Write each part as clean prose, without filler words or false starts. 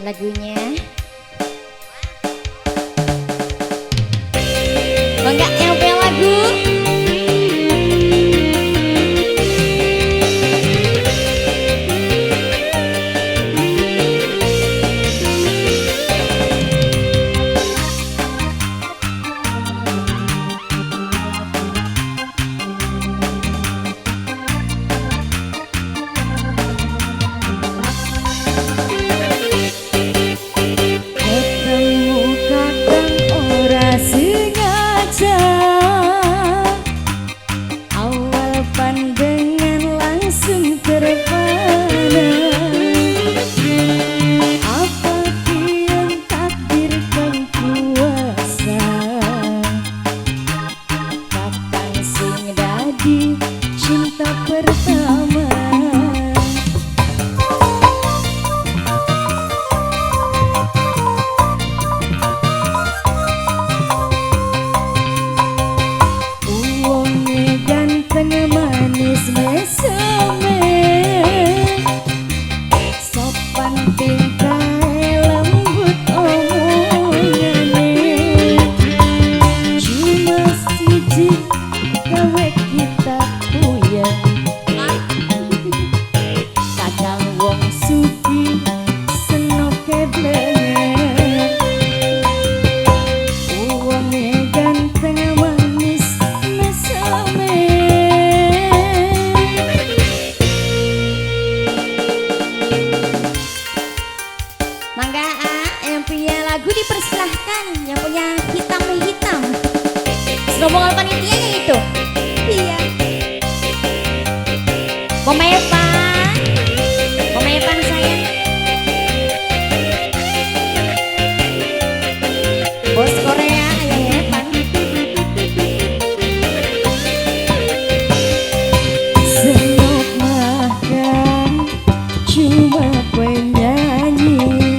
Lagunya. Bangga yang punya lagu. Awal pandangan langsung terpana. Apa yang takdir kang kuasa, kakang sing dadi cinta pertama. Manis meseme, sopan tingkah lembut omongane, cuma siji gawe kita puyeng, kadang wong sugih senoke blengen. Wonge ganteng manis meseme. Mangga yang punya lagu dipersilahkan, yang punya hitam-hitam. Rombongan panitianya itu. Iya. Komepan. Komepan sayang. Bos Korea ayah Epan. Senok makan cuma penyanyi,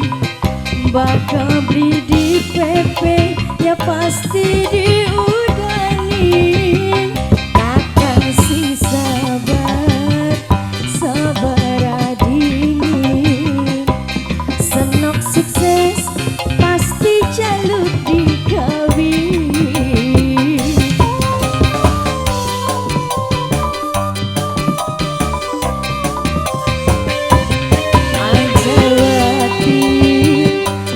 bakal beli di PP ya pasti diudani. Kakang sing sabar, sabar dingin, senok sukses pasti jaluk dikawin. Ajawati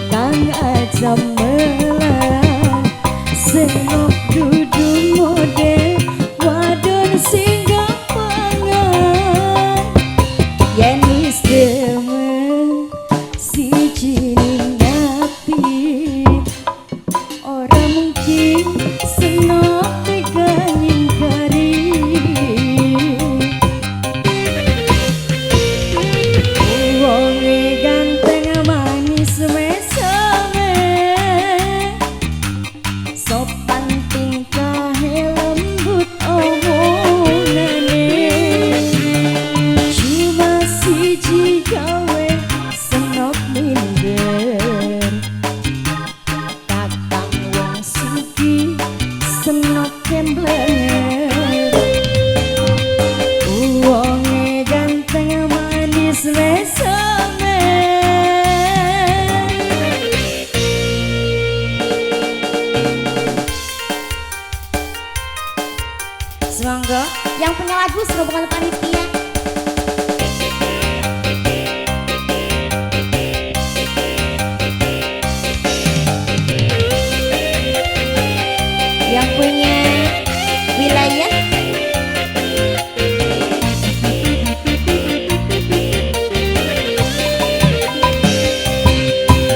kang aja melarang, senok dudu model wadon sing gampangan. Yen wis demen siji ning ati, ora mungkin senok tega nyingkari. Wonge ganteng manis meseme, sopan tingkahe lembut omongane, cuma siji gawe senok minder, kakang wong sugih senok kemblenger. Wonge ganteng manis meseme. Semangga yang punya lagu rombongan panitia. Yang punya wilayah.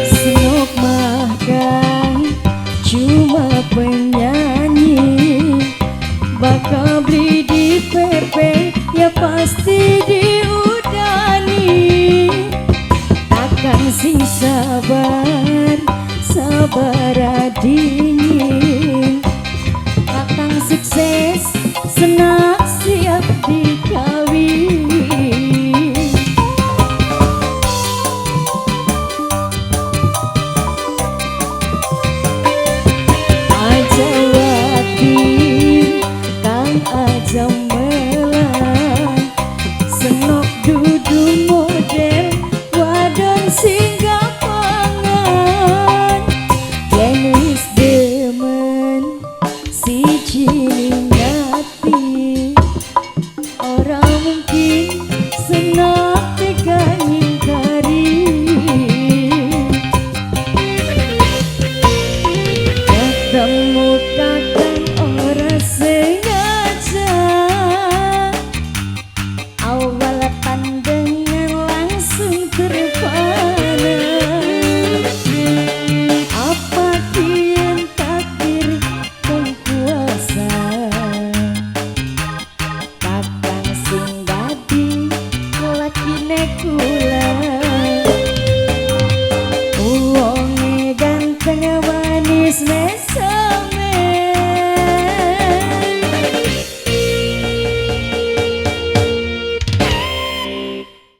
Senok makan cuma penyanyi, bakal beli di PP ya pasti diudani. Takkan sing sabar, sabar dingin, kakang sukses senak siap dikawin. Ajawati kang aja melang, senok dudu model wadon sing gampang. kula.